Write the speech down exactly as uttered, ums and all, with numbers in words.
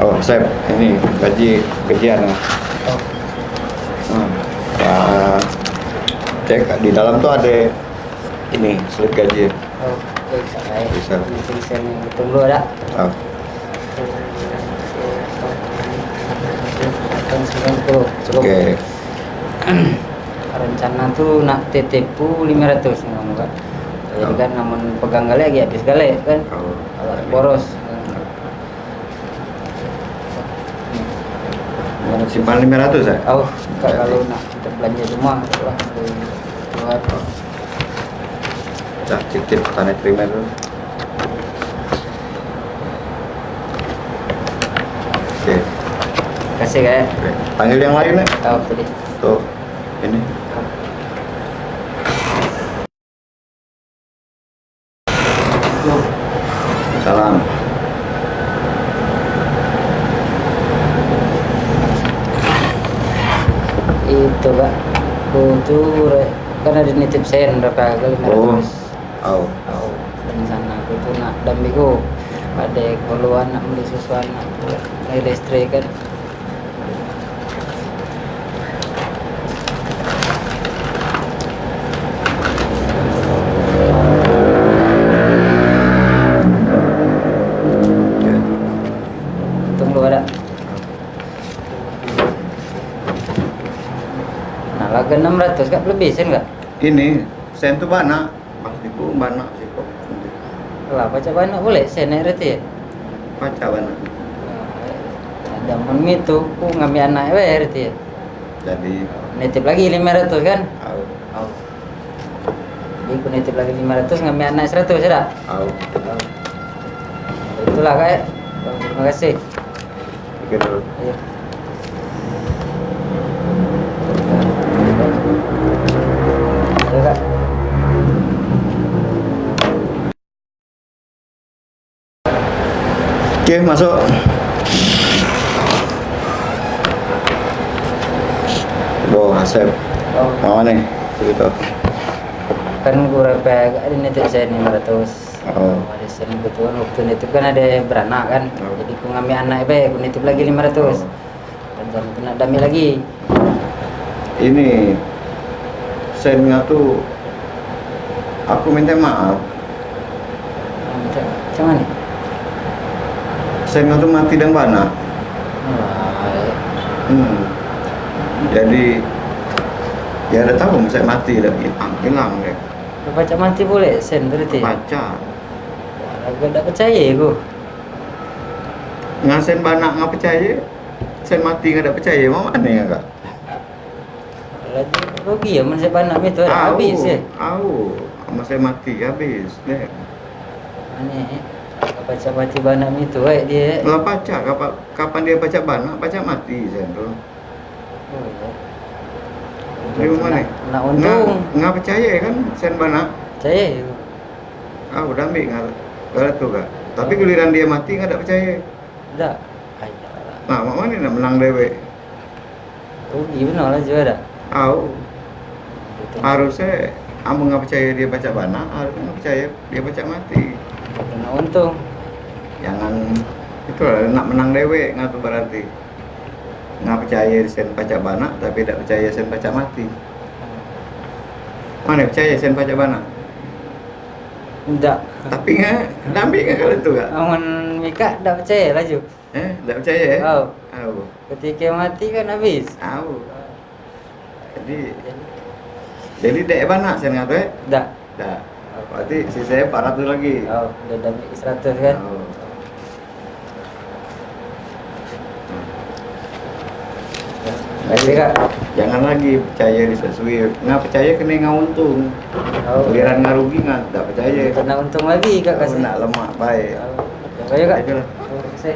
Oh, Sep, ini gaji, gajian. Oh. Hmm. Wah, cek di dalam tuh ada ini, slip gaji. Oh, oke, Kak. Bisa. Bisa, bisa nih, tunggu ada. Oh. Kan sembilan puluh, cukup. Oke. Rencana tuh nak titip tu lima ratus nih, kamu, Kak. Jadi, oh, kan, namun pegang galak lagi habis galak, kan? Oh. Kalau boros. Simpan lima ratus ya? Oh, enggak, jadi kalau nak kita belanja semua, lah, keluar. Cak titip tanah terima tu. Oke. Kasih, Kak. Oke. Panggil yang lain, ya? Oh, tadi. Tuh, ini. Salam. Itu, Kak. Aku tu re-, kan ada nitip sen, berapa kali? Oh. Lima ratus. Au. Au. Rencana aku tu nak dambik ku. Ada keperluan nak beli susu anak, beli listrik kan. Untung lu ada. Nah, laga enam ratus, Kak, lebih sen, Kak? Ini, sen tu banyak. Pas niku banyak sih kok. Lah, pacak banyak pule sen, reti ya? Pacak banyak. Nah, zaman itu ku ngambil anak, weh, reti ya? Jadi. Nitip lagi lima ratus kan? Au. Au. Jadi, ku nitip lagi lima ratus, ngambil anak seratus, ya dak? Au. Au. Itulah, Kak, ya. Terima kasih. Oke, dulu. Iya. Iya, Kak. Oke, masuk. Bo, Asep. Oh. Mau nih, cerita. Kan ku repek, ada nitip sen lima ratus. Oh. Ada sen kebetulan waktu nitip kan ada beranak kan. Oh. Jadi ku ngambil anak be, ku nitip lagi lima ratus. Oh. Rencana tu nak dambik lagi. Ini sen ngatu, aku minta maaf. Macam, macam mana? Sen ngatu mati dan bana. Wah. Hmm. Jadi, ya ada tahu, saya mati dah hilang, hilang dia. Baca mati boleh sen berarti? Baca. Wah, aku tak percaya aku. Ngah sen bana ngah percaya, sen mati ngah dak percaya, mau mana ya, Kak? Lagi rugi ya, mun sen bana itu habis ya. Au, mun sen mati habis deh. Aneh, eh. Pacak mati bana itu, eh, dia. Lah pacak, kapan, kapan dia pacak bana, pacak mati sen tu. Oh, iya. Dia mana? Nak, nak untung. Ngah, ngah percaya kan, sen bana? Percaya. Ah, udah ambil ngah, ngah tu, Kak. Tapi giliran dia mati, ngah dak percaya. Dak. Ayolah. Nah, mak mana nak menang dewek? Rugi benar lah jual dah. Au. Betul. Harusnya, amun ngah percaya dia pacak bana, harusnya ngah percaya dia pacak mati. Kena untung. Jangan, itulah, nak menang dewek, ngah tu berarti. Ngah percaya sen pacak bana, tapi dak percaya sen pacak mati. Mana percaya sen pacak bana? Dak. Tapi ngah, dak ambil ngah kalau tu, Kak? Amun mikak dak percaya laju. Eh, dak percaya, eh? Au. Au. Ketika mati kan habis. Au. Jadi, jadi dek banyak sen ngah tu, eh? Dak. Dak. Berarti sisa empat ratus lagi. Au, udah dambik seratus kan? Au. Lagi, Kak. Jangan lagi percaya di sesuai. Ngah percaya kena ngah untung. Au. Giliran ngah rugi ngah dak percaya. Kena untung lagi, Kak, au, kasih. Nak lemak baik. Au. Ya, baik, Kak. Itulah. Terima kasih.